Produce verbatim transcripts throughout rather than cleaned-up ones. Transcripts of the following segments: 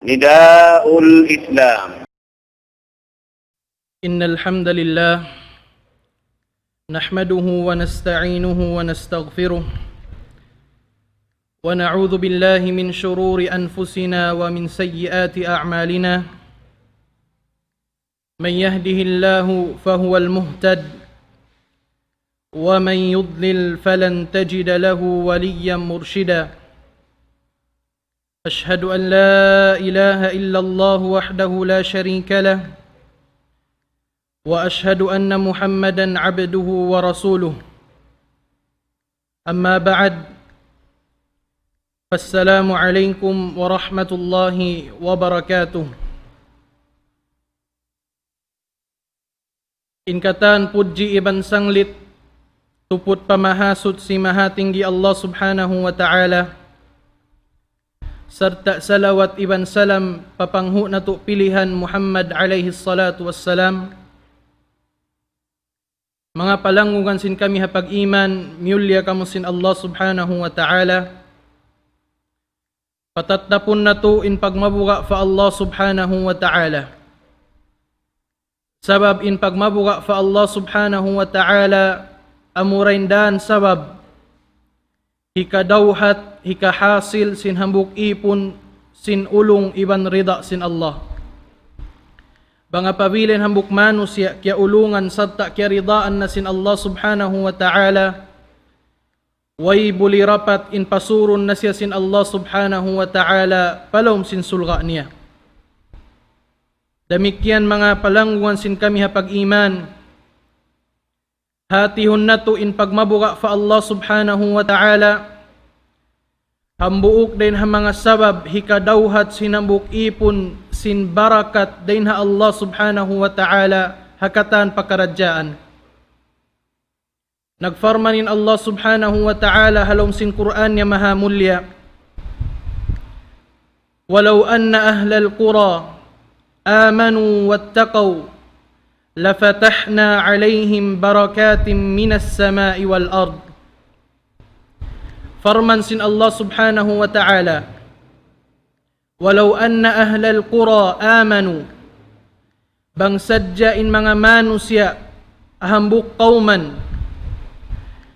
نداء الإسلام. إن الحمد لله نحمده ونستعينه ونستغفره، ونعوذ بالله من شرور أنفسنا ومن سيئات أعمالنا. من يهده الله فهو المهتد، ومن يضلل فلن تجد له وليا مرشدا. أشهد أن لا إله إلا الله وحده لا شريك له، وأشهد أن محمدا عبده ورسوله. أما بعد، فالسلام عليكم ورحمة الله وبركاته. In katan pudji iban sanglit tuput pa Mahasuchi Mahatinggi Allah Subhanahu wa Ta'ala, sarta' salawat iban salam pa panghu' natu' pilihan Muhammad alayhi salatu wassalam. Manga palanggungan sin kami ha pag-iman, miyulliya kamu sin Allah Subhanahu wa Ta'ala. Patattapun natu' in pagmabuga' pa Allah Subhanahu wa Ta'ala. Sabab in pagmabuga' pa Allah Subhanahu wa Ta'ala, amura in dan sabab hikadawhat, hikahasil sin hambuuk ipun sin ulung iban rida sin Allah. Bang apabila in hambuuk manusiya' kiyaulungan sarta' kiyaridaan na sin Allah Subhanahu wa Ta'ala, way buli rapat in pasurun na siya sin Allah Subhanahu wa Ta'ala pa lawm sin surga' niya. Damikkiyan manga palanggungan sin kami ha pag-iman. Hatihun natu' in pagmabuga' pa Allah Subhanahu wa Ta'ala, hambuuk dayn ha manga sabab hikadawhat sin hambuuk ipun sin barakat dayn ha Allah Subhanahu wa Ta'ala ha katan pakaradjaan. Nagparman in Allah Subhanahu wa Ta'ala ha lawm sin Qur'an niya mahamulliya, ولو أن أهل القرى آمنوا واتقوا لفتحنا عليهم بركات من السماء والأرض. Parman sin Allah Subhanahu wa Ta'ala, ولو أن أهل القرى آمنوا. Bang sadja in manga manusiya' ha hambuuk kawman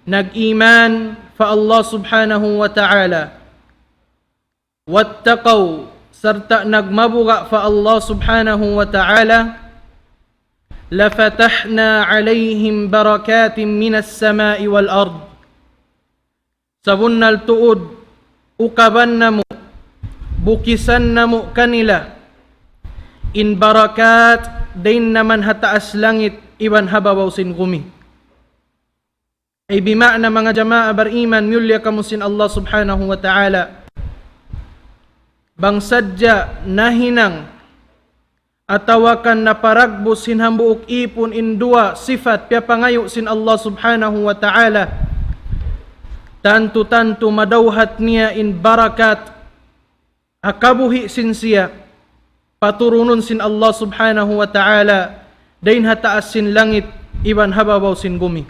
nag-iman pa Allah Subhanahu wa Ta'ala, واتقوا, sarta' nagmabuga' pa Allah Subhanahu wa Ta'ala, لفتحنا عليهم بركات من السماء والأرض. Sabunnal tuud, ukaban namu', bukisan namu' kanila in barakat dayn naman ha taas langit iban ha babaw sin gumi. Ay bima'na manga jamaa bariman, miyulliya kamu sin Allah Subhanahu wa Ta'ala. Bang sadja nahinang atawa kan naparagbus sin hambuuk ipun in duwa sipat piyapangayu' sin Allah Subhanahu wa Ta'ala, tantu-tantu madawhat niya in barakat ha kabuhi' sin siya, paturunun sin Allah Subhanahu wa Ta'ala dayn ha taas sin langit iban ha babaw sin gumi.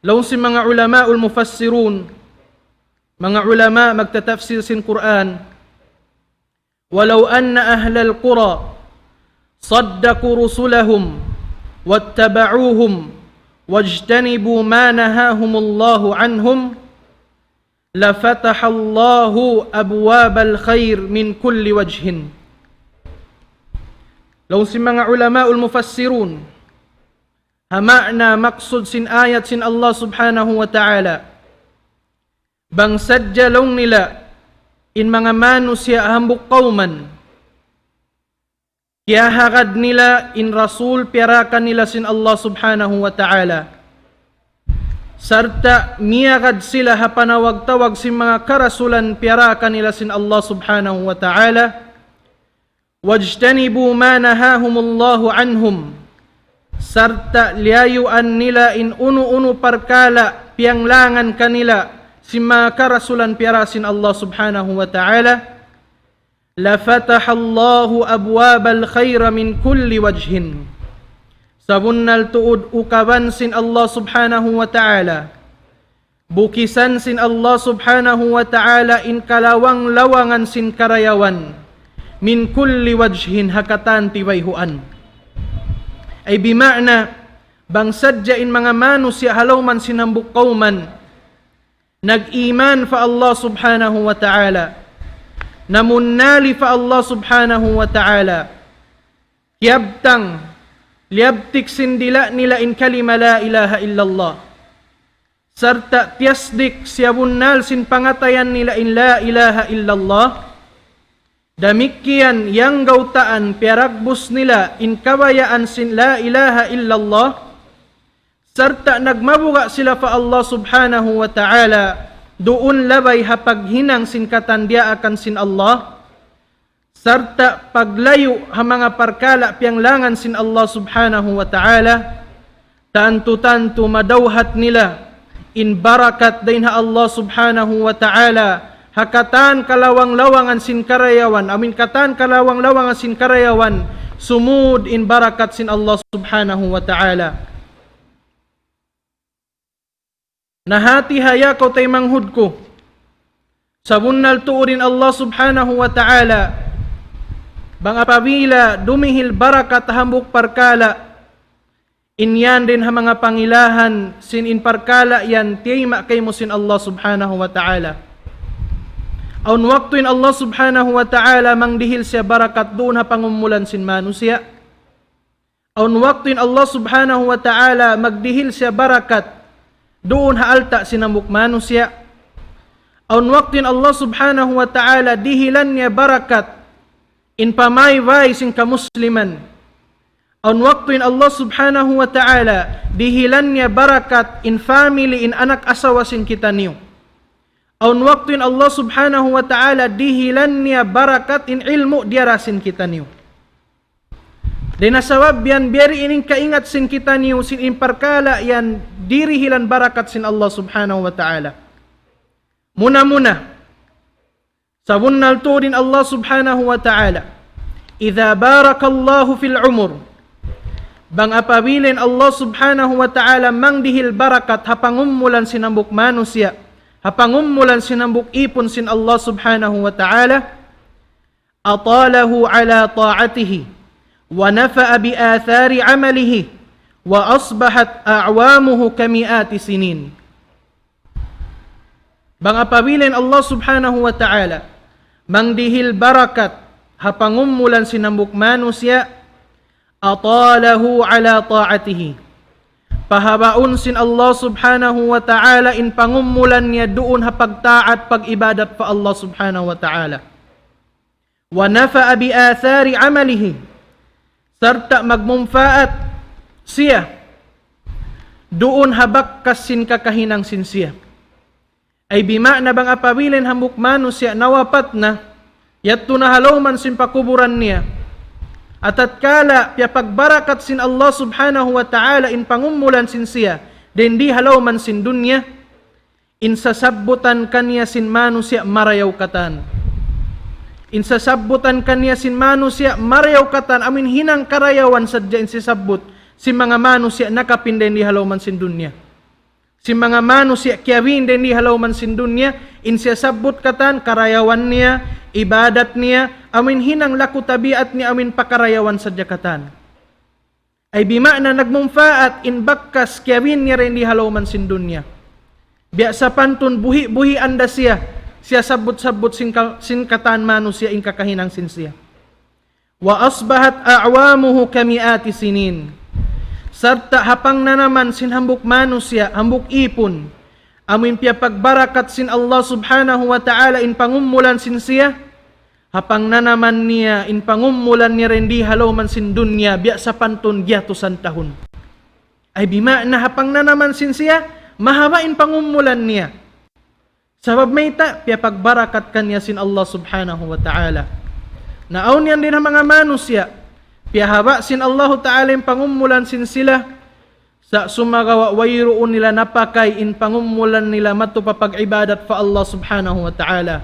Laung sin manga ulamaul mufassirun, manga ulama magtatafsir sin Qur'an, ولو أن أهل القرى صدقوا رسلهم واتبعوهم واجتنبوا ما نهاهم الله عنهم لفتح الله أبواب الخير من كل وجه. Laung sin manga ulamaul mufassirun, ha ma'na maksud sin ayat sin Allah Subhanahu wa Ta'ala, bang sadja laung nila in manga manusiya' hambuuk kawman, kiyahagad nila in rasul piyarakan nila sin Allah Subhanahu wa Ta'ala, sarta' miyagad sila ha panawag-tawag sin manga karasulan piyarakan nila sin Allah Subhanahu wa Ta'ala, واجتنبوا ما نهاهم الله عنهم, sarta' liyayuan nila in unu-unu parkala' piyanglangan kanila sin manga karasulan piyara sin Allah Subhanahu wa Ta'ala, لفتح الله أبواب الخير من كل وجه. Sabunnal tuud ukaban sin Allah Subhanahu wa Ta'ala Bukisan sin Allah subhanahu wa ta'ala in kalawang-lawangan sin karayawan. Min kulli wajhin, ha katan tiwayhuan. Ay bima'na, bang sadja in manga manusiya' ha lawm sin hambuuk kawman nag-iman pa Allah subhanahu wa ta'ala, namunnali pa Allah subhanahu wa ta'ala, kiyabtang, liyabtik sin dila' nila in kalima la ilaha illallah, sarta' tiyasdik siyabunnal sin pangatayan nila in la ilaha illallah, damikkiyan yanggaw taan piyaragbus nila in kabayaan sin la ilaha illallah, sarta' nagmabuga' sila pa Allah subhanahu wa ta'ala, duun labay ha paghinang sin katan diyaakan sin Allah, sarta' paglayu' ha manga parkala' piyanglangan sin Allah subhanahu wa ta'ala, tantu-tantu madawhat nila in barakat dayn ha Allah subhanahu wa ta'ala, ha katan kalawang-lawangan sin karayawan, amin katan kalawang-lawangan sin karayawan, sumud in barakat sin Allah subhanahu wa ta'ala. Na hati ha ya kaw taymanghud ku, sabunnal tuud in Allah subhanahu wa ta'ala, bang apabila dumihil barakat hambuuk parkala', in yan dayn ha manga pangilahan sin in parkala' yan tiyayma' kaymu sin Allah subhanahu wa ta'ala. Awn waktu in Allah subhanahu wa ta'ala mangdihil siya barakat duun ha pangumulan sin manusiya'. Awn waktu in Allah subhanahu wa ta'ala magdihil siya barakat duun ha alta' sin hambuuk manusiya'. Awn waktu in Allah subhanahu wa ta'ala dihilan niya barakat in pamaybay sin kamusliman. Awn waktu in Allah subhanahu wa ta'ala dihilan niya barakat in family, in anak asawa sin kitaniyu. Awn waktu in Allah subhanahu wa ta'ala dihilan niya barakat in ilmu' diyara sin kitaniyu. Dayn ha sabab yan, biya' diin in kaingat sin kitaniyu sin in parkala' yan dirihilan barakat sin Allah subhanahu wa ta'ala. Muna-muna, sabunnal tuud in Allah subhanahu wa ta'ala, إذا بارك الله في العمر, bang apabila in Allah subhanahu wa ta'ala mangdihil barakat ha pangumulan sin hambuuk manusiya', ha pangumulan sin hambuuk ipun sin Allah subhanahu wa ta'ala, أطاله على طاعته ونفأ بآثار عمله وأصبحت أعوامه كمئات سنين. Bang apabila in Allah subhanahu wa ta'ala mangdihil barakat ha pangumulan sin hambuuk manusiya', أطاله على طاعته, pahabaun sin Allah subhanahu wa ta'ala in pangumulan niya duun ha pagtaat, pag-ibadat pa Allah subhanahu wa ta'ala. ونفأ بآثار عمله, sarta' magmunpaat siya duun ha bakkas sin kakahinang sin siya. Ay bima'na bang apabila in hambuuk manusiya' nawapat na, yadtu na ha lawm sin pakuburan niya, atatkala piyapagbarakat sin Allah subhanahu wa ta'ala in pangumulan sin siya dayn di ha lawm sin dunya, in sasabbutan kaniya sin manusiya' marayaw katan. In sasabbutan kaniya sin manusiya' marayaw katan, amuin hinang karayawan sadja in siyasabbut sin manga manusiya' nakapin dayn di ha lawm sin dunya. Sin manga manusiya' kiyawin dayn di ha lawm sin dunya, in siyasabbut katan karayawan niya, ibadat niya, amuin hinang laku tabiat niya, amuin pakarayawan sadja katan. Ay bima'na nagmunpaat in bakkas kiyawin niya dayn di ha lawm sin dunya. Biya' sapantun buhi'-buhian da siya, siyasabbut-sabbut sin ka-, sin katan manusiya' in kakahinang sin siya. وأصبحت أعوامه كمئات سنين. Sarta' ha pangnanaman sin hambuuk manusiya', hambuuk ipun, amuin piyapagbarakat sin Allah subhanahu wa ta'ala in pangumulan sin siya, ha pangnanaman niya in pangumulan niya dayn di ha lawm sin dunya biya' sapantun giyatusan tahun. Ay bima'na ha pangnanaman sin siya, mahaba' in pangumulan niya. Sabab mayta', piyapagbarakat kaniya sin Allah subhanahu wa ta'ala. Na awn yan dayn ha manga manusiya', piyahaba' sin Allahu ta'ala in pangumulan sin sila, sa' sumagawa' wayruun nila napakay in pangumulan nila madtu pa pag-ibadat pa Allah subhanahu wa ta'ala.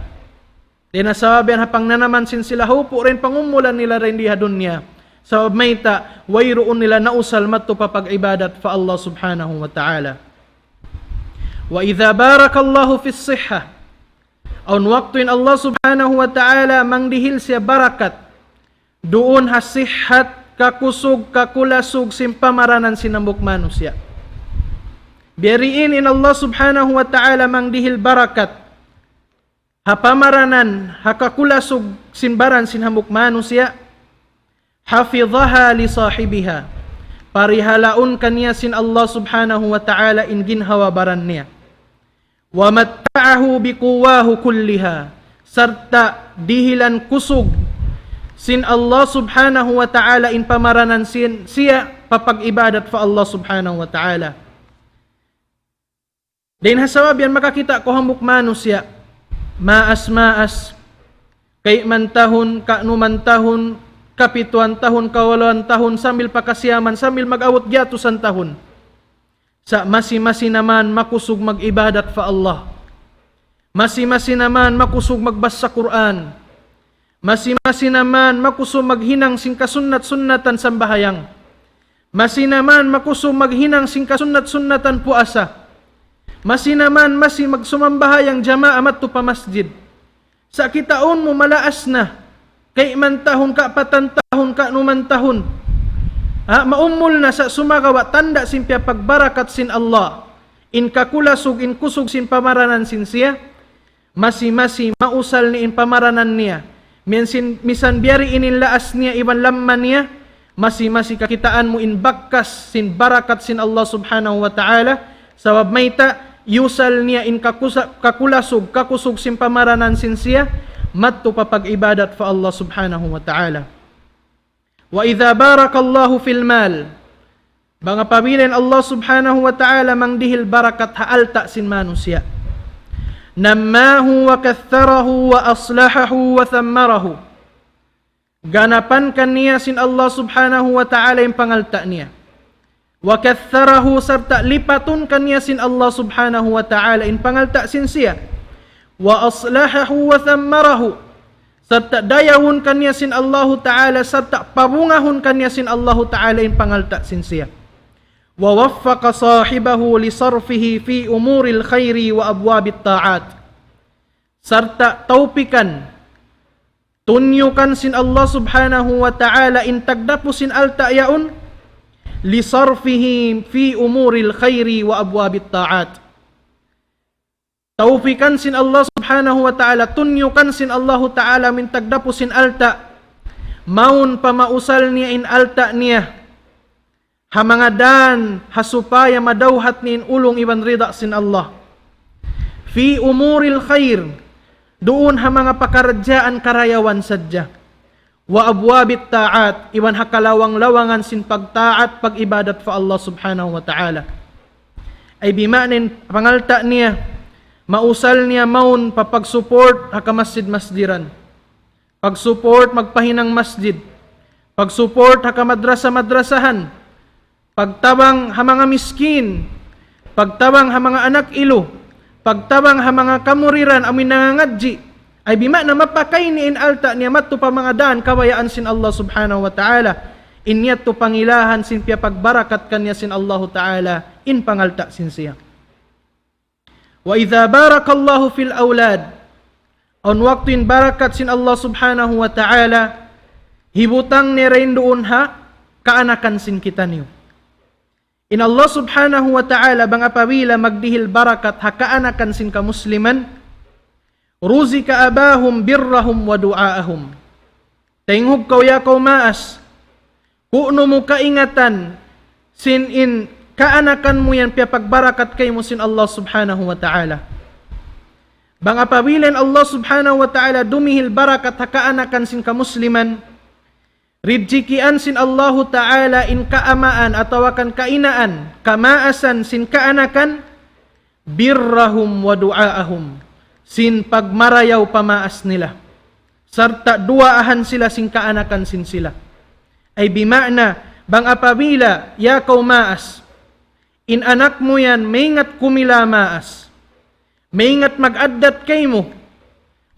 Dayn ha sabab yan ha pangnanaman sin sila, hupu' da in pangumulan nila dayn di ha dunya. Sabab mayta', wayruun nila nausal madtu pa pag-ibadat pa Allah subhanahu wa ta'ala. وإذا بارك الله في الصحة. Awn waktu in Allah Subhanahu wa Ta'ala mangdihil siya barakat duun ha sihat, kakusug, kakulasug sin pamaranan sin hambuuk manusiya'. Biya' diin in Allah Subhanahu wa Ta'ala mangdihil barakat ha pamaranan, ha kakulasug sin baran sin hambuuk manusiya'. حفظها لصاحبها. Parihalaun kaniya sin Allah Subhanahu wa Ta'ala in ginhawa baran niya. ومتعه بقواه كلها. Sarta' dihilan kusug sin Allah Subhanahu wa Ta'ala in pamaranan sin siya pa pag-ibadat pa Allah Subhanahu wa Ta'ala. Dayn ha sabab yan makakita' kaw hambuuk manusiya', maas-maas, kayman tahun, kanuman tahun, kapituan tahun, kawaluan tahun, sambil pa kasiyaman, sambil mag-abut giyatusan tahun. Sa' masi-masi na man makusug mag-ibadat pa Allah. Masi-masi na man makusug magbasa Qur'an. Masi-masi na man makusug maghinang sin kasunnat-sunnatan sambahayang. Masi na man makusug maghinang sin kasunnat-sunnatan puasa. Masi na man masi magsumambahayang jamaa madtu pa masjid. Sa' kitaun mu malaas na, kayman tahun, kapatan tahun, kanuman tahun. Ha, maumul na sa' sumagawa' tanda' sin piyapagbarakat sin Allah in kakulasug, in kusug sin pamaranan sin siya. Masi-masi mausal niya in pamaranan niya. Minsan, misan biya' diin in laas niya iban lamma niya, masi-masi kakitaan mu in bakas sin barakat sin Allah Subhanahu wa Ta'ala, sabab mayta', iyusal niya in kakusa-, kakulasug, kakusug sin pamaranan sin siya, madtu pa pag-ibadat pa Allah Subhanahu wa Ta'ala. وإذا بارك الله في المال. Bang apabila in Allah Subhanahu wa Ta'ala mangdihil barakat ha alta' sin manusiya'. نماه وكثره وأصلحه وثمره. Ganapan kaniya sin Allah Subhanahu wa Ta'ala in pangalta' niya. وكثره, sarta' lipatun kaniya sin Allah Subhanahu wa Ta'ala in pangalta' sin siya. وأصلحه وثمره. Sarta' dayawun kaniya sin Allahu Ta'ala, sarta' pabungahun kaniya sin Allahu Ta'ala in pangalta' sin siya. ووفق صاحبه لصرفه في أمور الخير وأبواب الطاعات. Sarta' tawpikan, tunyukan sin Allah Subhanahu wa Ta'ala in tagdapu sin alta' yaun, لصرفه في أمور الخير وأبواب الطاعات. Tawpikan sin Allah Subhanahu wa Ta'ala, tunyukan sin Allahu Ta'ala in tagdapu sin alta'. Mawn pa mausal niya in alta' niya ha manga dan ha supaya madawhat niya in ulung iban rida sin Allah. في أمور الخير, duun ha manga pakaradjaan karayawan sadja. وأبواب الطاعات, iban ha kalawang-lawangan sin pagtaat, pag-ibadat pa Allah Subhanahu wa Ta'ala. Ay bima'na in pangalta' niya, mausal niya mawn pa pag-support ha kamasjid-masjiran. Pag-support magpahinang masjid. Pag-support ha kamadrasa-madrasahan. Pagtabang ha manga miskin, pagtabang ha manga anak ilu, pagtabang ha manga kamuriran amu in nangangadji', ay bima'na mapakay niya in alta' niya madtu pa manga dan kabayaan sin Allah Subhanahu wa Ta'ala. In yadtu pangilahan sin piyapagbarakat kaniya sin Allahu Ta'ala in pangalta' sin siya. وإذا بارك الله في الأولاد. Awn waktu in barakat sin Allah Subhanahu wa Ta'ala, hibutang niya dayn duun ha kaanakan sin kitaniyu. In Allah Subhanahu wa Ta'ala, bang apabila magdihil barakat ha kaanakan sin kamusliman, رزق أباهم برهم ودعاءهم. Tayinghug kaw ya kaw maas, kunu' mu kaingatan sin in kaanakan mu yan piyapagbarakat kaymu sin Allah Subhanahu wa Ta'ala. Bang apabila in Allah Subhanahu wa Ta'ala dumihil barakat ha kaanakan sin kamusliman, ridjikian sin Allahu Ta'ala in kaamaan atawa kan kainaan, kamaasan sin kaanakan, برهم ودعاءهم, sin pagmarayaw pa maas nila, sarta' duwaahan sila sin kaanakan sin sila. Ay bima'na, bang apabila, ya kaw maas, in anak mu yan maingat kumila maas, maingat mag-addat kaymu,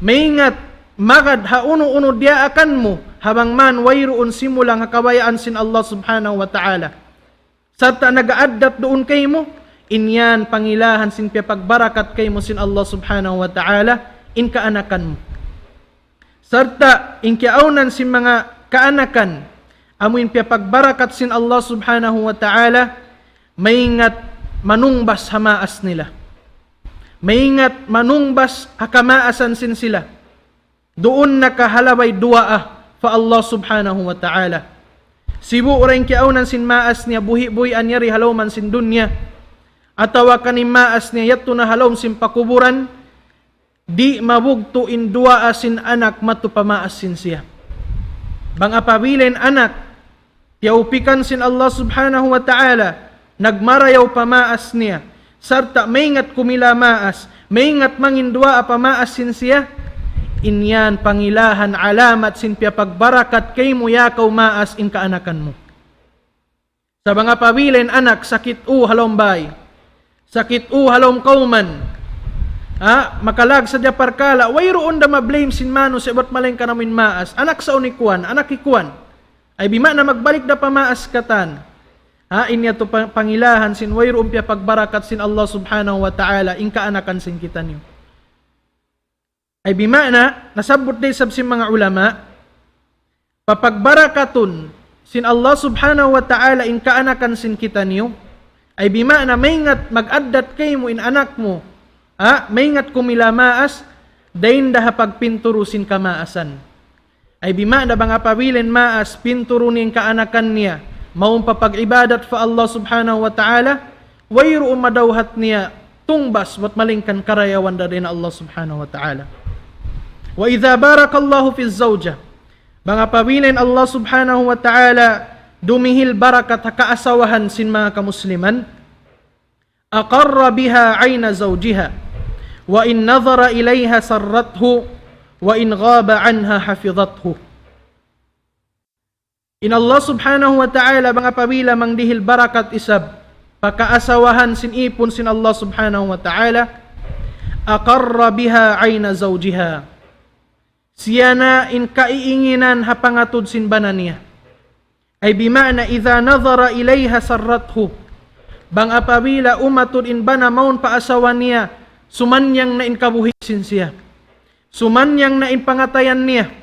maingat magad ha unu-unu diyaakan mu, ha bang man wayruun simulang ha kabayaan sin Allah Subhanahu wa Ta'ala. Sarta' nag-aaddat duun kaymu, In yan pangilahan sin piyapagbarakat kaymu sin Allah Subhanahu wa Ta'ala, in kaanakan mu. Sarta' in kiyaawnan sin manga kaanakan, amu in piyapagbarakat sin Allah Subhanahu wa Ta'ala, maingat manungbas ha maas nila. Maingat manungbas ha kamaasan sin sila. Duun na ka ha labay duwaa pa Allah Subhanahu wa Ta'ala. Sibu' ra in kiyaawnan sin maas niya buhi'-buhian yari ha lawm sin dunya. Atawa kan in maas niya yadtu na ha lawm sin pakuburan, di' mabugtu' in duwaa sin anak madtu pa maas sin siya. Bang apabila in anak tiyawpikan sin Allah Subhanahu wa Ta'ala, nagmarayaw pa maas niya, sarta' maingat kumila maas, maingat mangin duwaa pa maas sin siya, in yan pangilahan alamat sin piyapagbarakat kaymu ya kaw maas in kaanakan mu. Sa' bang apabila in anak sakit u ha lawm bay, sakit u ha lawm kawman, ha, makalag sadja parkala', wayruun da ma-blame sin manusiya' bat malayngkan amu in maas, anak sa unu kuwan, anak hi kuwan. Ay bima'na magbalik da pa maas katan. Ha, in yadtu pa-, pangilahan sin wayruun piyapagbarakat sin Allah Subhanahu wa Ta'ala, in kaanakan sin kitaniyu. Ay bima'na, nasabbut da isab sin manga ulama, papagbarakatun sin Allah Subhanahu wa Ta'ala in kaanakan sin kitaniyu. Ay bima'na maingat mag-addat kaymu in anak mu. Ha, maingat kumila maas, dayn da ha pagpinturu sin kamaasan. Ay bima'na bang apabila in maas pinturu niya in kaanakan niya, mawn pa pag-ibadat pa Allah Subhanahu wa Ta'ala, wayruun madawhat niya tungbas bat malayngkan karayawan da dayn ha Allah Subhanahu wa Ta'ala. وإذا بارك الله في الزوجة. Bang apabila in Allah Subhanahu wa Ta'ala dumihil barakat ha kaasawahan sin manga kamusliman, أقر بها عين زوجها، وإن نظر إليها سرته، وإن غاب عنها حفظته. In Allah Subhanahu wa Ta'ala bang apabila mangdihil barakat isab pa kaasawahan sin ipun sin Allah Subhanahu wa Ta'ala, أقر بها عين زوجها. Siya na in kaiinginan ha pangatud sin bana niya. Ay bima'na إذا نظر إليها سرته. Bang apabila umatud in bana mawn pa asawa niya, sumanyang na in kabuhi' sin siya. Sumanyang na in pangatayan niya.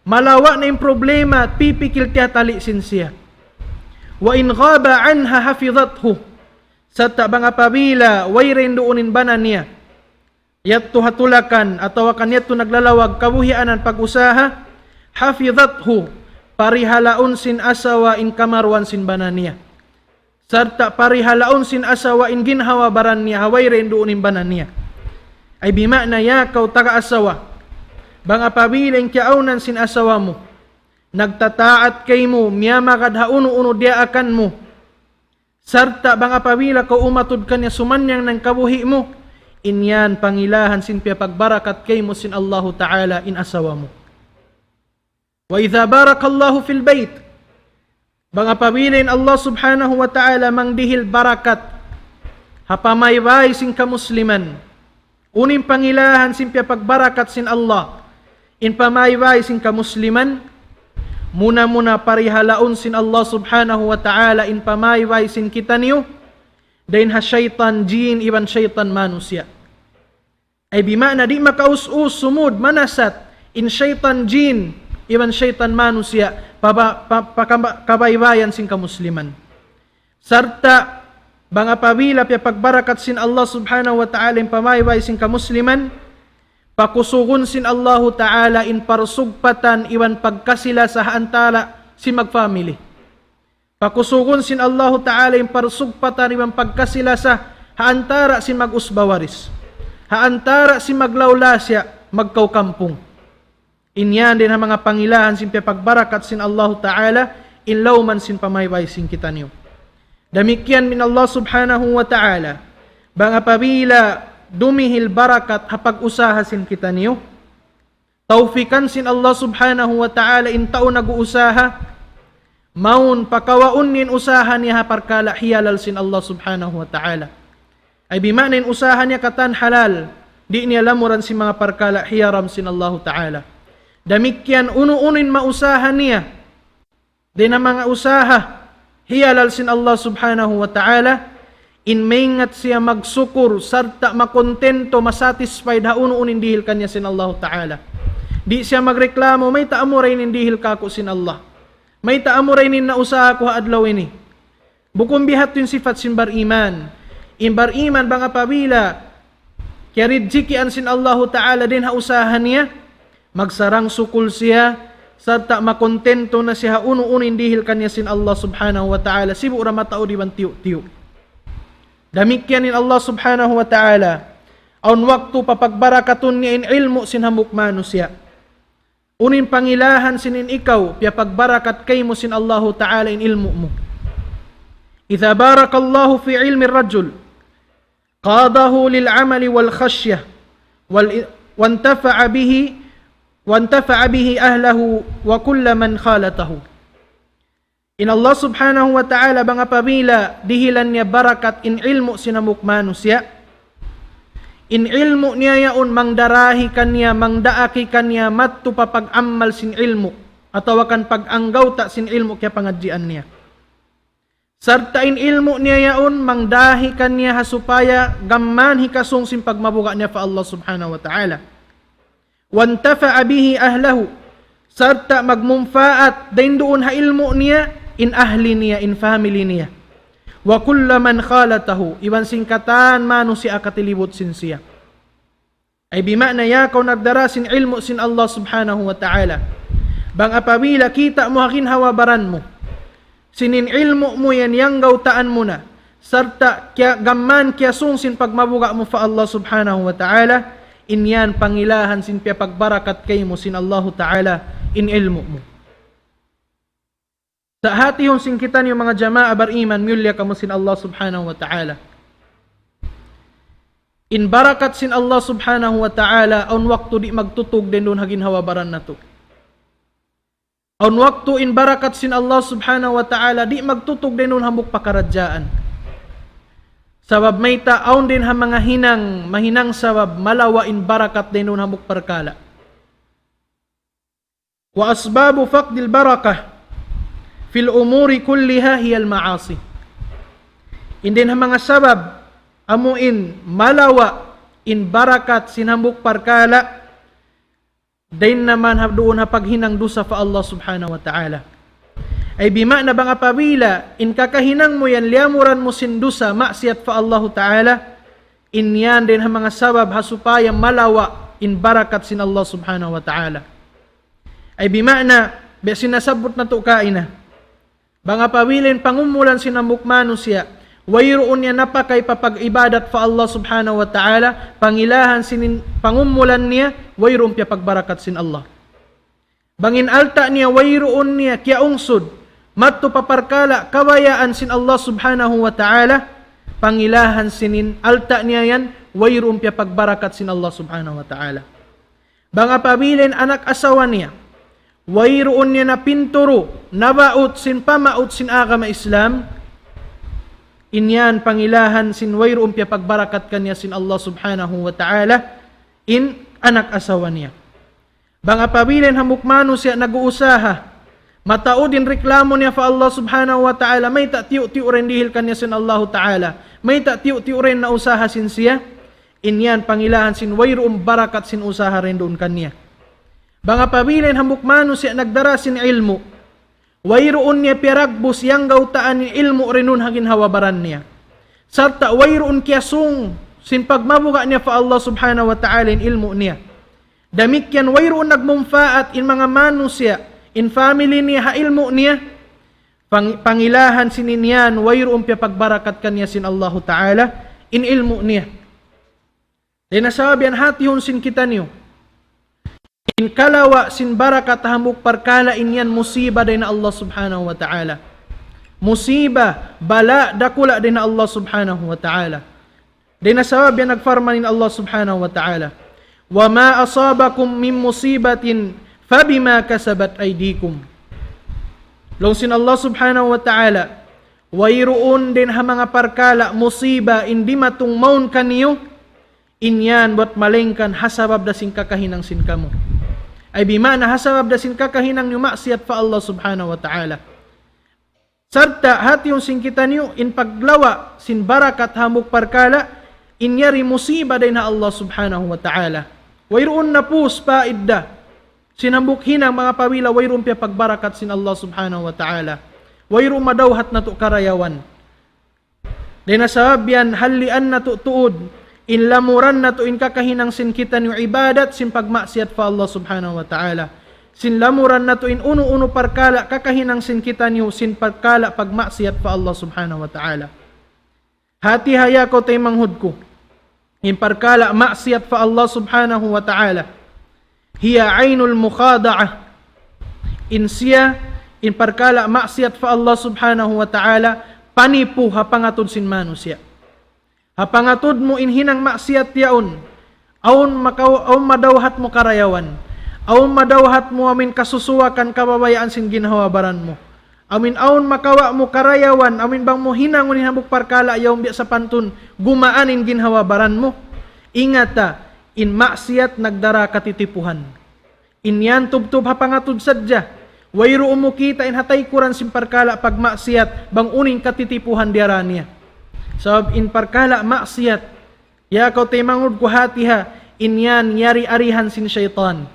Malawa' na in problema, pipikil tiyatali sin siya. وإن غاب عنها حفظته. Sarta' bang apabila wayruun duun in bana niya, yadtu ha tulakan atawa kan yadtu naglalawag kabuhianan pag-usaha, حفظته, parihalaun sin asawa in kamaruan sin bana niya. Sarta' parihalaun sin asawa in ginhawa-baran niya ha wayruun duun in bana niya. Ay bima'na ya kaw taga asawa, bang apabila in kiyaawnan sin asawa mu, nagtataat kaymu, miyamagad ha unu-unu diyaakan mu, sarta' bang apabila kaw umatud kaniya sumanyang na in kabuhi' mu, in yan pangilahan sin piyapagbarakat kaymu sin Allahu Ta'ala in asawa mu. وإذا بارك الله في البيت. Bang apabila in Allah Subhanahu wa Ta'ala mangdihil barakat ha pamaybay sin kamusliman. Unu in pangilahan sin piyapagbarakat sin Allah in pamaybay sin kamusliman? Muna-muna parihalaun sin Allah Subhanahu wa Ta'ala in pamaybay sin kitaniyu dayn ha saytan jin iban saytan manusiya'. Ay bima'na di' makaus-us sumud manasat in saytan jin iban saytan manusiya' pa, pa, pa, pa kaba-, kabaybayan sin kamusliman. Sarta' bang apabila piyapagbarakat sin Allah Subhanahu wa Ta'ala in pamaybay sin kamusliman, pakusugun sin Allahu Ta'ala in parsugpatan iban pagkasi-lasa ha antara' sin magfamily. Pakusugun sin Allahu Ta'ala in parsugpatan iban pagkasi-lasa ha antara' sin mag-usba-waris, ha antara' sin maglawlasiya', magkawkampung. In yan dayn ha manga pangilahan sin piyapagbarakat sin Allahu Ta'ala in lawm sin pamaybay sin kitaniyu. Damikkiyan in Allah Subhanahu wa Ta'ala, bang apabila dumihil barakat ha pag-usaha sin kitaniyu, tawpikan sin Allah Subhanahu wa Ta'ala in tau nag-uusaha, mawn pakawaun niya in usaha niya ha parkala' hiyalal sin Allah Subhanahu wa Ta'ala. Ay bima'na in usaha niya katan halal, di' niya lamuran sin manga parkala' hiyaram sin Allahu Ta'ala. Damikkiyan unu-unu in mausaha niya dayn ha manga usaha hiyalal sin Allah Subhanahu wa Ta'ala, In maingat siya magsukur, sarta' makontento, masatisfied ha unu-unu in dihil kaniya sin Allahu Ta'ala. Di' siya magreklamo, "Mayta' amura ini in dihil kāku' sin Allah? Mayta' amura ini in nausaha ku ha adlaw ini?" Bukun biya' hādtu in sipat sin bariman. In bariman bang apabila kiyarijikian sin Allahu Ta'ala dayn ha usaha niya, magsarang-sukul siya, sarta' makontento na siya ha unu-unu in dihil kaniya sin Allah Subhanahu wa Ta'ala, sibu' ra mataud iban tiyu'-tiyu'. Damikkiyan in Allah Subhanahu wa Ta'ala, awn waktu papagbarakatun niya in ilmu' sin hambuuk manusiya'. Unu in pangilahan sin in ikaw, piyapagbarakat kaymu sin Allahu Ta'ala in ilmu' mu. إذا بارك الله في علم الرجل قاده للعمل والخشية وال-، وانتفع به، وانتفع به أهله وكل من خالطه. In Allah Subhanahu wa Ta'ala bang apabila dihilan niya barakat in ilmu' sin hambuuk manusiya', in ilmu' niya yaun mangdarahi kaniya, mangdaaki kaniya madtu pa pag-amal sin ilmu', atawa kan pag-anggawta' sin ilmu' kiyapangadjian niya. Sarta' in ilmu' niya yaun mangdahi kaniya ha supaya gam mayan hikasung sin pagmabuga' niya pa Allah Subhanahu wa Ta'ala. وانتفع به أهله, sarta' magmunpaat dayn duun ha ilmu' niya in ahli niya, in family niya. وكل من خالطه, iban sin katan manusiya' katilibut sin siya. Ay bima'na ya kaw nagdara sin ilmu' sin Allah Subhanahu wa Ta'ala. Bang apabila kita' mu ha ginhawa-baran mu, sin in ilmu' mu yan iyanggawtaan mu na, sarta' kiya-, gam mayan kiyasung sin pagmabuga' mu pa Allah Subhanahu wa Ta'ala, in yan pangilahan sin piyapagbarakat kaymu sin Allahu Ta'ala in ilmu' mu. Sa' hātihun sin kitaniyu manga jamaa bariman, miyulliya kamu sin Allah Subhanahu wa Ta'ala. In barakat sin Allah Subhanahu wa Ta'ala, awn waktu di' magtutug dayn duun ha ginhawa-baran natu'. Awn waktu in barakat sin Allah Subhanahu wa Ta'ala di' magtutug dayn duun hambuuk pakaradjaan. Sabab mayta', awn dayn ha manga hinang, mahinang sabab malawa' in barakat dayn duun hambuuk parkala'. وأسباب فقد البركة في الأمور كلها هي المعاصي. In dayn ha manga sabab amu in malawa' in barakat sin hambuuk parkala', dayn na man ha duun ha paghinang dusa pa Allah Subhanahu wa Ta'ala. Ay bima'na bang apabila in kakahinang mu yan liyamuran mu sin dusa, maksiyat pa Allahu Ta'ala, in yan dayn ha manga sabab ha supaya malawa' in barakat sin Allah Subhanahu wa Ta'ala. Ay bima'na, biya' sin nasabbut natu' kaina. Bang apabila in pangumulan sin hambuuk manusiya', wayruun niya napakay pa pag-ibadat pa Allah Subhanahu wa Ta'ala, pangilahan sin in pangumulan niya, wayruun piyapagbarakat sin Allah. Bang in alta' niya, wayruun niya kiyaungsud madtu pa parkala' kabayaan sin Allah Subhanahu wa Ta'ala, pangilahan sin in alta' niya yan, wayruun piyapagbarakat sin Allah Subhanahu wa Ta'ala. Bang apabila in anak asawa niya, wayruun niya napinturu, nabaut sin pamaut sin agama Islam, in yan pangilahan sin wayruun piyapagbarakat kaniya sin Allah Subhanahu wa Ta'ala, in anak asawa niya. Bang apabila in hambuuk manusiya' nag-uusaha, mataud in reklamo niya pa Allah Subhanahu wa Ta'ala, mayta' tiyu'-tiyu' ra in dihil kaniya sin Allahu Ta'ala, mayta' tiyu'-tiyu' ra in nausaha sin siya, in yan pangilahan sin wayruun barakat sin usaha dayn duun kaniya. Bang apabila in hambuuk manusiya' nagdara sin ilmu', wayruun niya piyaragbus iyanggawtaan in ilmu' dayn duun ha ginhawa-baran niya. Sarta' wayruun kiyasung sin pagmabuga' niya pa Allah Subhanahu wa Ta'ala in ilmu' niya. Damikkiyan wayruun nagmunpaat in manga manusiya', in family niya ha ilmu' niya. Pang-, pangilahan sin in yan, wayruun piyapagbarakat kaniya sin Allahu Ta'ala in ilmu' niya. Dayn ha sabab yan hātihun sin kitaniyu. In kalawa' sin barakat ha hambuuk parkala' in yan musiba dayn ha Allah Subhanahu wa Ta'ala. Musiba, bala' dakula' dayn ha Allah Subhanahu wa Ta'ala. Dayn ha sabab yan nagparman in Allah Subhanahu wa Ta'ala, وما أصابكم من مصيبة فبما كسبت أيديكم. Laung sin Allah Subhanahu wa Ta'ala, wayruun dayn ha manga parkala' musiba in dimatung mawn kaniyu, in yan bat malaingkan ha sabab da sin kakahinang sin kamu. Ay bima'na ha sabab da sin kakahinang niyu maksiyat pa Allah Subhanahu wa Ta'ala. Sarta' hati yun sin kitaniyu in paglawa' sin barakat hambuuk parkala', in yari musiba dayn ha Allah Subhanahu wa Ta'ala. Wayruun na pus paidda sin hambuuk hinang manga pawila, wayruun piyapagbarakat sin Allah Subhanahu wa Ta'ala. Wayruun madawhat natu' karayawan. Dayn ha sabab yan, halian natu' tuud, in lamuran natu' in kakahinang sin kitaniyu ibadat sin pagmaksiyat pa Allah Subhanahu wa Ta'ala. Sin lamuran natu' in unu-unu parkala' kakahinang sin kitaniyu sin parkala' pagmaksiyat pa Allah Subhanahu wa Ta'ala. Hati ha ya kaw taymanghud ku. In parkala' maksiyat pa Allah Subhanahu wa Ta'ala. Hiya aynul mukhada'ah. In siya, in parkala' maksiyat pa Allah Subhanahu wa Ta'ala, panipu ha pangatud sin manusiya'. Ha pangatud mu in hinang maksiyat yaun, awn makaw-, awn madawhat mu karayawan, awn madawhat mu amin kasusuwakan kababayaan sin ginhawa-baran mu. Amin awn makawa' mu karayawan, amin bang mu hinangun in hambuuk parkala' yaun biya' sapantun gumaan in ginhawa-baran mu. Ingata, in maksiyat nagdara katitipuhan. In yan tubtub ha pangatud sadja. Wayruun mu kita' in ha taykuran sin parkala' pagmaksiyat, bang unu in katitipuhan diyara niya. Sabab in parkala' maksiyat, ya kaw taymanghud ku hati ha, in yan yari-arihan sin saytan.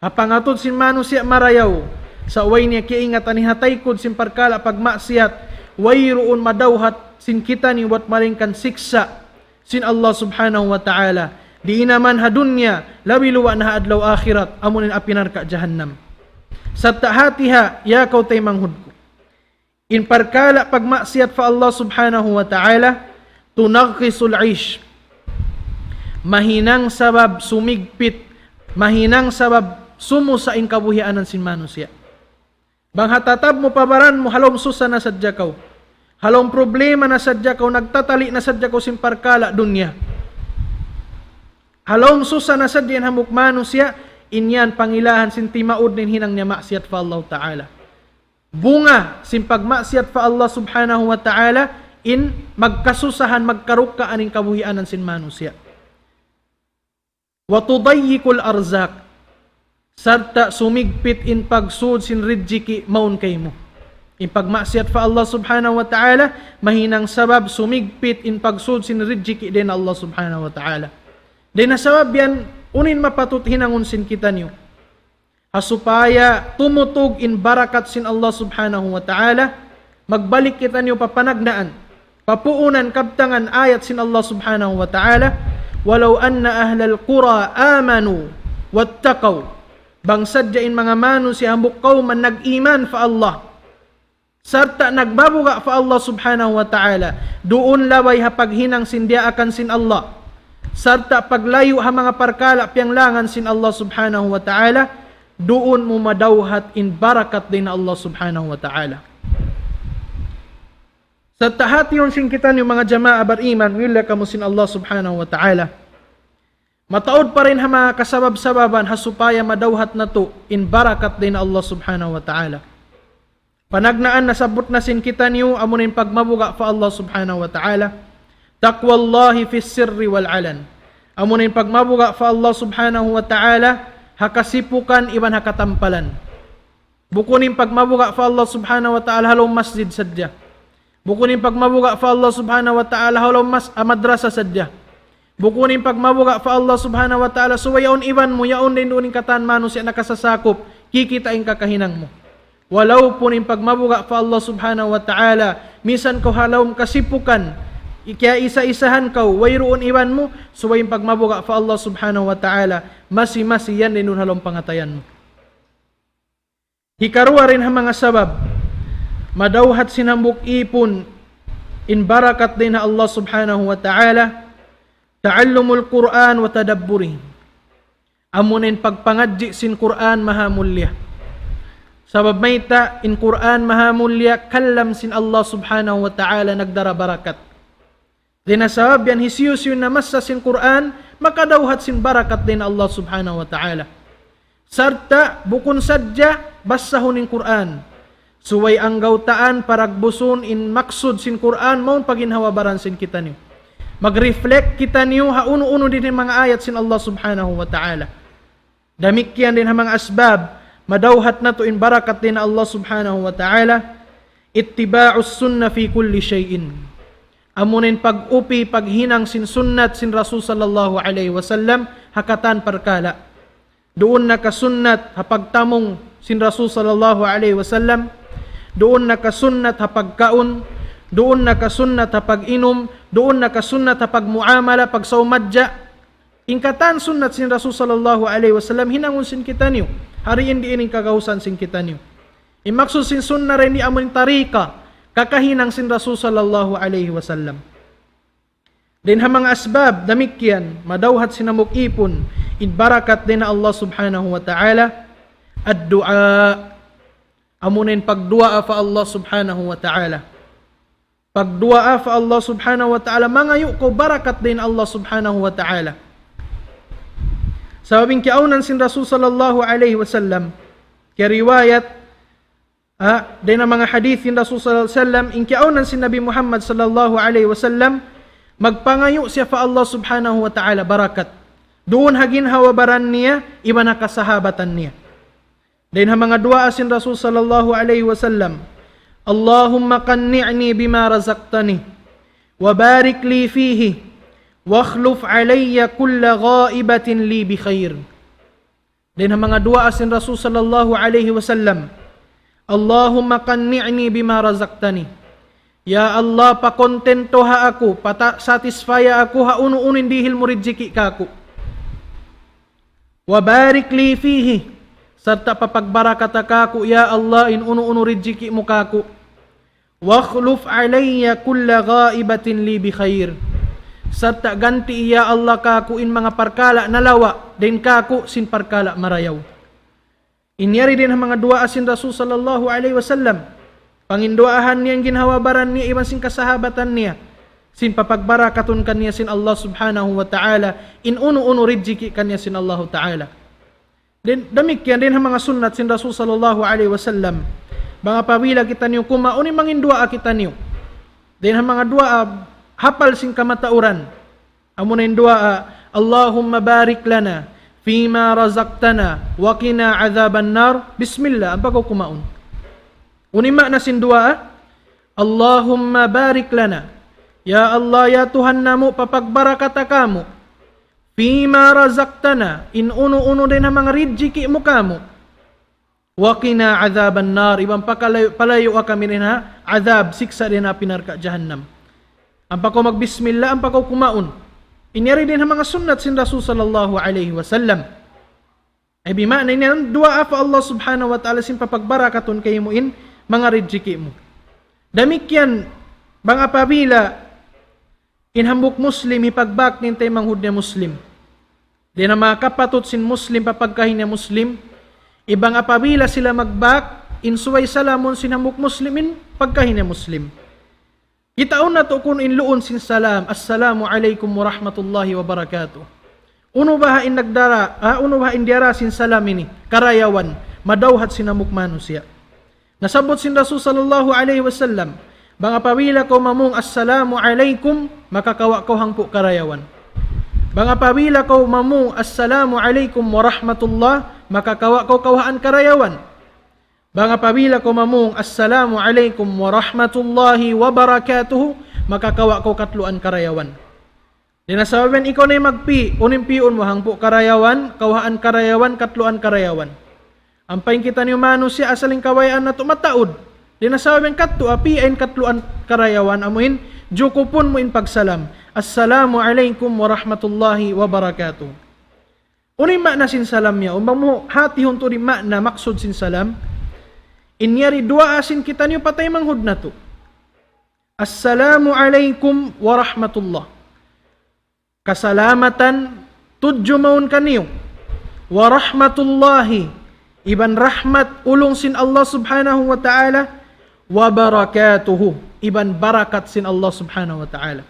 Ha pangatud sin manusiya' marayaw, sa' way niya kiyaingatan in ha taykud sin parkala' pagmaksiyat, wayruun madawhat sin kitaniyu bat malayngkan siksa' sin Allah Subhanahu wa Ta'ala. Di' na man ha dunya, labi luwa' na ha adlaw akhirat, amu in api narka' jahannam. Sarta' hati ha, ya kaw taymanghud ku. In parkala' pagmaksiyat pa Allah Subhanahu wa Ta'ala, tunaghisul ish. Mahinang sabab sumigpit, mahinang sabab sumusa in kabuhianan sin manusiya'. Bang ha tatab mu pa baran mu, ha lawm susa na sadja kaw. Ha lawm problema na sadja kaw, nagtatali' na sadja kaw sin parkala' dunya. Ha lawm susa na sadja in hambuuk manusiya', in yan pangilahan sin timaud in hinang niya maksiyat pa Allah Ta'ala. Bunga sin pagmaksiyat pa Allah Subhanahu wa Ta'ala, in magkasusahan, magkarukkaan in kabuhianan sin manusiya'. وتضيق الأرزاق. Sarta' sumigpit in pagsud sin rijiki' mawn kaymu. In pagmaksiyat pa Allah Subhanahu wa Ta'ala, mahinang sabab sumigpit in pagsud sin rijiki' dayn Allah Subhanahu wa Ta'ala. Dayn ha sabab yan, unu in mapatut hinangun sin kitaniyu. Ha supaya tumutug in barakat sin Allah Subhanahu wa Ta'ala, magbalik kitaniyu pa panagnaan, pa puunan kabtangan ayat sin Allah Subhanahu wa Ta'ala, ولو أن أهل القرى آمنوا واتقوا. Bang sadja in manga manusiya' hambuuk kawman nag-iman pa Allah, sarta' nagmabuga' pa Allah Subhanahu wa Ta'ala, duun labay ha paghinang sin diyaakan sin Allah, sarta' paglayu' ha manga parkala' piyanglangan sin Allah Subhanahu wa Ta'ala, duun mu madawhat in barakat dayn ha Allah Subhanahu wa Ta'ala. Sarta' hati yun sin kitaniyu manga jamaa bariman, wila kamu sin Allah Subhanahu wa Ta'ala. Mataud pa dayn ha manga kasabab-sababan ha supaya madawhat natu' in barakat dayn ha Allah Subhanahu wa Ta'ala. Panagnaan nasabbut na sin kitaniyu, amuna in pagmabuga' pa Allah Subhanahu wa Ta'ala. تقوى الله في السر والعلن. Amuna in pagmabuga' pa Allah Subhanahu wa Ta'ala, ha kasipukan iban ha katampalan. Bukun in pagmabuga' pa Allah Subhanahu wa Ta'ala ha lawm masjid sadja. Bukun in pagmabuga' pa Allah Subhanahu wa Ta'ala ha lawm mas-, ah, madrasa sadja. Bukun in pagmabuga' pa Allah Subhanahu wa Ta'ala, subay yaun iban mu, yaun dayn duun in katan manusiya' nakasasakup, kikita' in kakahinang mu. Walaupun in pagmabuga' pa Allah Subhanahu wa Ta'ala, misan kaw ha lawm kasipukan, ikiya isa-isahan kaw, wayruun iban mu, subay in pagmabuga' pa Allah Subhanahu wa Ta'ala, masi-masi yan dayn duun ha lawm pangatayan mu. Hikaruwa dayn ha manga sabab, madawhat sin hambuuk ipun in barakat dayn ha Allah Subhanahu wa Ta'ala, تعلم القرآن وتدبره. Amuna in pagpangadji' sin Qur'an maha mulia. Sabab mayta', in Qur'an maha mulia, kalam sin Allah Subhanahu wa Ta'ala nagdara barakat. Dayn ha sabab yan hisiyu-siyu in namassa sin Qur'an, makadawhat sin barakat dayn Allah Subhanahu wa Ta'ala. Sarta' bukun sadja basahun in Qur'an. Subay anggawtaan, paragbusun in maksud sin Qur'an, mawn pa ginhawa-baran sin kitaniyu. Mag-reflect kitaniyu ha unu-unu dayn ha manga ayat sin Allah Subhanahu wa Ta'ala. Damikkiyan dayn ha manga asbab, madawhat natu' in barakat dayn ha Allah Subhanahu wa Ta'ala, اتباع السنة في كل شيء. Amuna in pag-upi, paghinang sin sunnat sin Rasul sallallahu alayhi wasallam ha katan parkala'. Duun na ka sunnat ha pagtamung sin Rasul sallallahu alayhi wasallam, duun na ka sunnat ha pagkaun, duun na ka sunnat ha pag-inum, duun na ka sunnat ha pagmuamala, pagsawmadja. In katan sunnat sin Rasul sallallahu alayhi wasallam hinangun sin kitaniyu. Hariin diin in kagausan sin kitaniyu. In maksud sin sunnat dayn di amun tariqa, kakahinang sin Rasul sallallahu alayhi wasallam. Dayn ha manga asbab damikkiyan, madawhat sin hambuuk ipun, in barakat dayn ha Allah subhanahu wa ta'ala, الدعاء. Amuna in pagduwaa pa Allah subhanahu wa ta'ala. Pagduwaa pa Allah subhanahu wa ta'ala, mangayu' kaw barakat dayn Allah subhanahu wa ta'ala. Sabab in kiyaawnan sin Rasul sallallahu alayhi wasallam, kiyariwayat, ah, dayn ha manga hadith sin Rasul sallallahu alayhi wasallam, in kiyaawnan sin Nabi Muhammad sallallahu alayhi wasallam, magpangayu' siya pa Allah subhanahu wa ta'ala barakat. Duun ha ginhawa-baran niya, iban ha kasahabatan niya. Dayn ha manga duwaa sin Rasul sallallahu alayhi wasallam, اللهم قنعني بما رزقتني وبارك لي فيه واخلف علي كل غائبة لي بخير. Dayn ha manga duwaa sin Rasul sallallahu alayhi wasallam, اللهم قنعني بما رزقتني. Ya Allah, pakontentoha aku, pata-, satisfy aku ha unu-unu in dihil mu rijiki' kāku'. وبارك لي فيه, sarta' papagbarakata kāku', ya Allah, in unu-unu rijiki' mu kāku'. واخلف علي كل غائبة لي بخير, sarta' gantii, ya Allah, kāku' in manga parkala' nalawa' dayn kāku' sin parkala' marayaw. In yari dayn ha manga duwaa sin Rasul sallallahu alayhi wasallam. Panginduwaahan niya in ginhawa-baran niya iban sin kasahabatan niya. Sin papagbarakatun kaniya sin Allah subhanahu wa ta'ala, in unu-unu rijiki' kaniya sin Allahu ta'ala. Dayn, damikkiyan dayn ha manga sunnat sin Rasul sallallahu alayhi wasallam. Bang apabila kitaniyu kumaun, in manginduwaa kitaniyu. Dayn ha manga duwaa hapal sin kamatauran. Amuna in duwaa, اللهم بارك لنا فيما رزقتنا وقنا عذاب النار. Bismillah, ampa kaw kumaun. Unu in maana sin duwaa, اللهم بارك لنا. Ya Allah, ya Tuhan namu', papagbarakata kāmu'. فيما رزقتنا, in unu-unu dayn ha manga rijiki' mu kāmu'. وقنا عذاب النار, iban pakalayu-, palayua kami dayn ha adhab, siksa' dayn ha api narka' jahannam. Ampa kaw magbismillah, ampa kaw kumaun. In yari dayn ha manga sunnat sin Rasul sallallahu alayhi wasallam. Ay bimaana in yan, duwaa pa Allah subhanahu wa ta'ala sin papagbarakatun kaymu in manga rijiki' mu. Damikkiyan, bang apabila in hambuuk Muslim hipagbak in taymanghud niya Muslim. Dayn ha manga kapatut sin Muslim pa pagkahi niya Muslim, iban apabila sila magbak, in subay salamun sin hambuuk Muslim in pagkahi niya Muslim. Kitaun natu' kunu' in luun sin salam, السلام عليكم ورحمة الله وبركاته. Unu baha' in nagdara, ah, unu baha' in diyara sin salam ini, karayawan, madawhat sin hambuuk manusiya'. Nasabbut sin Rasul sallallahu alayhi wasallam, bang apabila kaw mamung السلام عليكم, makakawa' kaw hangpu' karayawan. Bang apabila kaw mamung السلام عليكم ورحمة الله, makakawa' kaw kawhaan karayawan. Bang apabila kaw mamung السلام عليكم ورحمة الله وبركاته, makakawa' kaw katluan karayawan. Dayn ha sabab yan ikaw na in magpi', unu in pi'un mu, hangpu' karayawan, kawhaan karayawan, katluan karayawan. Ampa in kitaniyu manusiya' asal in kabayaan natu' mataud. Dayn ha sabab yan kattu' api in katluan karayawan, amu in jukupun mu in pagsalam. السلام عليكم ورحمة الله وبركاته. Unu in maana sin salam niya, bang mu hatihun tuud in maana maksud sin salam. In yari duwaa sin kitaniyu pa taymanghud natu'. السلام عليكم ورحمة الله. Kasalamatan tudju mawn kaniyu. ورحمة الله, iban rahmat ulung sin Allah subhanahu wa ta'ala. وبركاته, iban barakat sin Allah subhanahu wa ta'ala.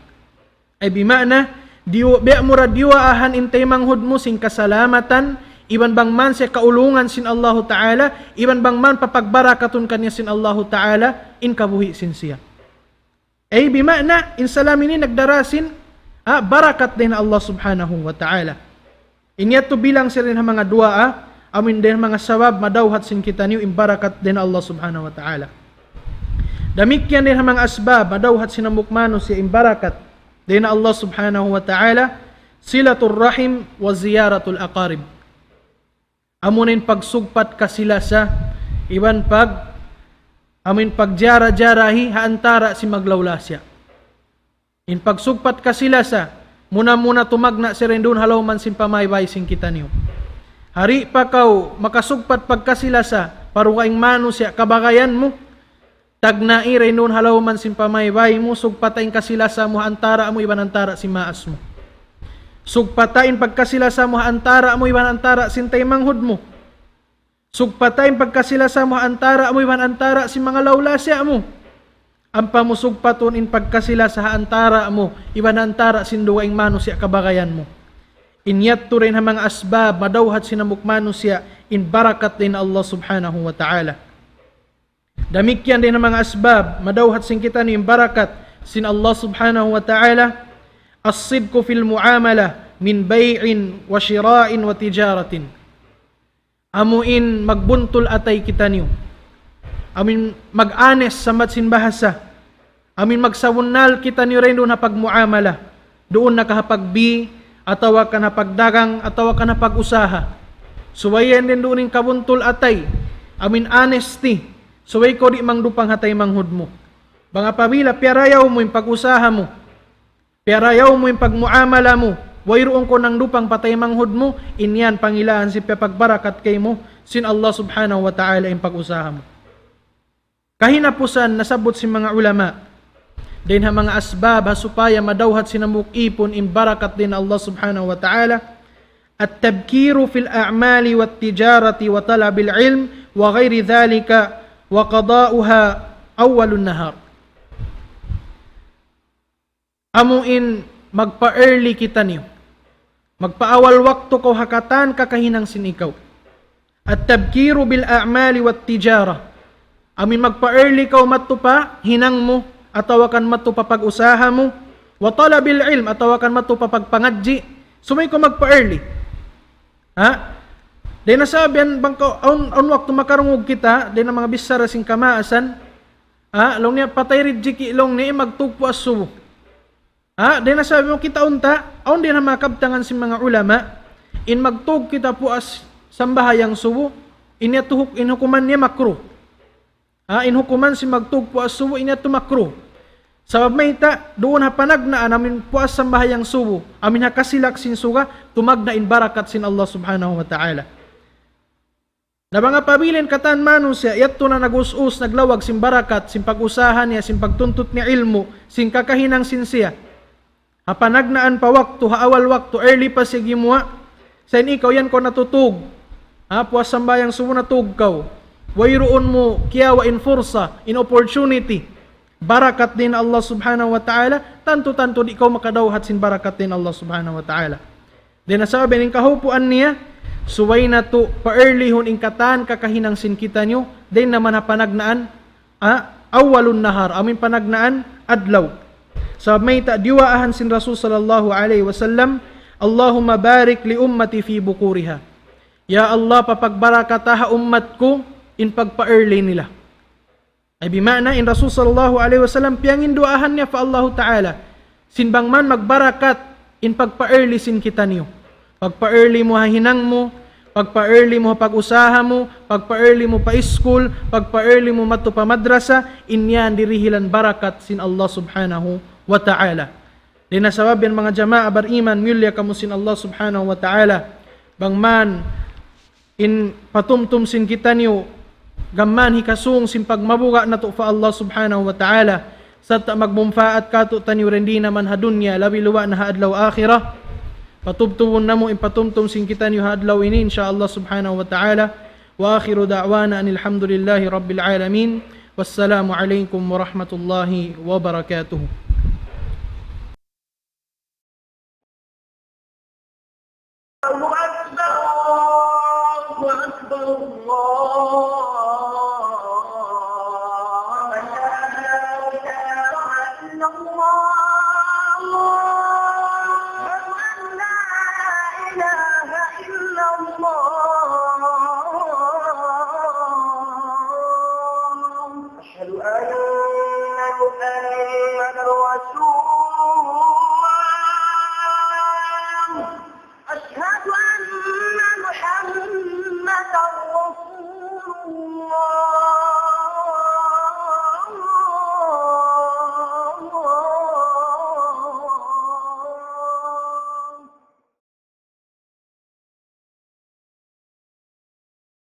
Ay bimaana, diyu-, biya' mu ra diyuwaahan in taymanghud mu sin kasalamatan, iban bang man siya kaulungan sin Allahu ta'ala, iban bang man papagbarakatun kaniya sin Allahu ta'ala, in kabuhi' sin siya. Ay bimaana, in salam ini nagdara sin, ah, barakat dayn ha Allah subhanahu wa ta'ala. In yadtu bilang siya dayn ha manga duwaa, amu in dayn ha manga sabab madawhat sin kitaniyu in barakat dayn ha Allah subhanahu wa ta'ala. Damikkiyan dayn ha manga asbab, madawhat sin hambuuk manusiya' in barakat dayn ha Allah Subhanahu wa Ta'ala, صلة الرحم وزيارة الأقارب. Amu na in pagsugpat kasi-lasa, iban pag, amu in pagjara-jarahi ha antara' sin maglaw-lasa. In pagsugpat kasi-lasa, muna-muna tumagna' siya dayn duun ha lawm sin pamaybay sin kitaniyu. Di' pa kaw makasugpat pagkasi-lasa pa dugaing manusiya' kabagayan mu, tagna'i dayn duun ha lawm sin pamaybay mu, sugpata in kasi-lasa mu ha antara' mu iban antara' sin maas mu. Sugpata in pagkasi-lasa mu ha antara' mu iban antara' sin taymanghud mu. Sugpata in pagkasi-lasa mu ha antara' mu iban antara' sin manga law-lasa mu. Ampa mu sugpatun in pagkasi-lasa ha antara' mu iban antara' sin dugaing manusiya' kabagayan mu. In yadtu dayn ha manga asbab madawhat sin hambuuk manusiya' in barakat dayn ha Allah Subhanahu wa Ta'ala. Damikkiyan dayn ha manga asbab madawhat sin kitaniyu in barakat sin Allah Subhanahu wa Ta'ala, الصدق في المعاملة من بيع وشراء وتجارة. Amu in magbuntul atay kitaniyu. Amu in mag-honest, sambat sin bahasa. Amu in magsabunnal kitaniyu dayn duun ha pagmuamala. Duun na ka ha pagbi, atawa kan ha pagdagang, atawa kan ha pag-usaha. Subay yan dayn duun in kabuntul atay. Amu in honesty. Subay kaw di' mangdupang ha taymanghud mu. Bang apabila piyarayaw mu in pag-usaha mu, piyarayaw mu in pagmuamala mu, wayruun kaw nangdupang pa taymanghud mu, in yan pangilaan sin piyapagbarakat kaymu sin Allah Subhanahu wa Ta'ala in pag-usaha mu. Kahinapusan, nasabbut sin manga ulama, dayn ha manga asbab ha supaya madawhat sin hambuuk ipun in barakat dayn ha Allah Subhanahu wa Ta'ala, التبكير في الأعمال والتجارة وطلب العلم وغير ذلك وقضاؤها أول النهار. Amu in magpa-early kitaniyu. Magpaawal waktu kaw ha katan kakahinang sin ikaw. التبكير بالأعمال والتجارة. Amu in magpa-early kaw madtu pa hinang mu, atawa kan madtu pa pag-usaha mu, وطلب العلم, atawa kan madtu pa pagpangadji'. Subay kaw magpa-early. Ha? Dayn ha sabab yan bang kaw, awn, awn waktu makarungug kita, dayn ha manga bichara sin kamaasan, ha, laung niya patay rijiki' laung niya magtug puas subu. Ha, dayn ha sabab mu kita unta, awn dayn ha manga kabtangan sin manga ulama, in magtug kita puas sambahayang subu, in yadtu huk-, in hukuman niya makruh. Ha, in hukuman sin magtug puas subu, in yadtu makruh. Sabab mayta', duun ha panagnaan amu in puas sambahayang subu, amu in ha kasilak sin suga, tumagna' in barakat sin Allah Subhanahu wa Ta'ala. Na bang apabila in katan manusiya', yadtu na nag-us-us, naglawag sin barakat, sin pag-usaha niya, sin pagtuntut niya ilmu', sin kakahinang sin siya. Ha panagnaan pa waktu, ha awal waktu, early pa siya gimuwa'. Sa' in ikaw yan kaw natutug. Ha, puas sambahayang subu natug kaw. Wayruun mu kiyawa' in fursa, in opportunity. Barakat dayn ha Allah Subhanahu wa Ta'ala, tantu-tantu di' kaw makadawhat sin barakat dayn ha Allah Subhanahu wa Ta'ala. Dayn ha sabab in kahawpuan niya, subay natu' pa-earlyhun in katan kakahinang sin kitaniyu, dayn naman ha panagnaan, ha, أول النهار, amu in panagnaan adlaw. Sabab mayta' diyuwaahan sin Rasul sallallahu alayhi wasallam, اللهم بارك لأمتي في بكورها. Ya Allah, papagbarakata ha ummat ku in pagpa-early nila. Ay bima'na in Rasul sallallahu alayhi wasallam piyanginduwaahan niya pa Allahu Ta'ala. Sin bang man magbarakat in pagpa-early sin kitaniyu. Pagpa-early mu ha hinang mu, pagpa-early mu ha pag-usaha mu, pagpa-early mu pa iskul, pagpa-early mu madtu pa madrasa, in yan dirihilan barakat sin Allah Subhanahu wa Ta'ala. Dayn ha sabab yan manga jamaa bariman, miyulliya kamu sin Allah Subhanahu wa Ta'ala. Bang man in patumtum sin kitaniyu, gam man hikasūng sin pagmabuga' natu' pa Allah Subhanahu wa Ta'ala, sarta' magmumpaat kātu'niyu dayn di naman ha dunya, labi luba' na ha adlaw akhirat. Patubtubun namu' in patumtum sin kitaniyu ha adlaw ini, insya Allah Subhanahu wa Ta'ala. وآخر دعوانا أن الحمد لله رب العالمين. والسلام عليكم ورحمة الله وبركاته. الله أكبر، الله أكبر، الله أكبر. أشهد أن لا إله إلا الله. أشهد أن لا إله إلا الله. أشهد أن الله